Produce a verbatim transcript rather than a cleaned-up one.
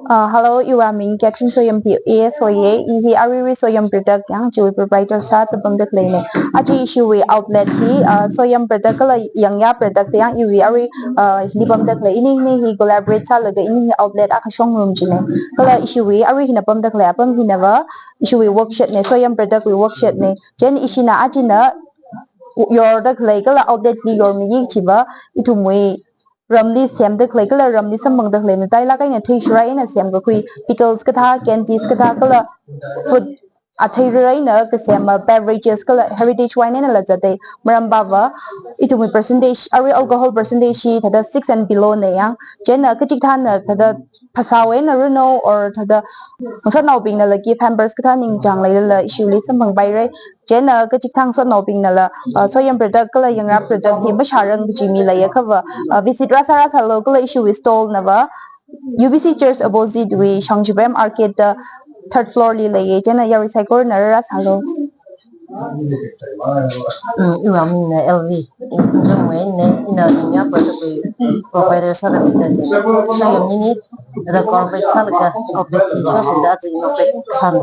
Uh, hello, iwui ming Catherine Soyampi, A S O A, I hi aruirui Soyam product yang chiwui proprietor sāda pamda khaleina. Aja ishiwui outlet hi, uh, Soyam product kala Yangya product yang iwui arui, uh, hili pamda khalei, ini hina hi collaborate sālaga ini hi outlet akha showroom china. Kala ishiwui arui hina pamda khalei apam hinava ishiwui workshop na, Soyam product wui workshop na. Chieina ishina ajana yorda khalei kala outlet li yormi kajiva ithumwui ramli semda khalei kala ramli samphangda khalei matailāk eina athei shura eina semkakhui pickles kathā, candies kathā kala food athei rāra eina kasema beverages kala heritage wine einala zatda. Maram vava ithumwui percentage, arui alcohol percentage hi thāda six and below na yang. Chieina kachikathāna thāda phasāwui eina ranu or thāda ngasotnaobingnala gift hampers kathā ningchāng leilala ishili samphangpaira. Chieina kachikathā ngasotnaobingnala, uh, Soyam product kala Yangya product hi mashārang kaji mi leiakhava, uh, visit rāsā rāsālu kala ishiwui stall nava U B C Church opposite wui Shangjipa M Arcade da third floor li leiya. Chieina yarui saikorana rāsālu. Mm, iwui mingna L V, Chungwei na, ina Yangya product wui proprietor sāda leida. Soyam hi ina collaborate sālaga outlet hi shoshinda aja inaugurate sāna.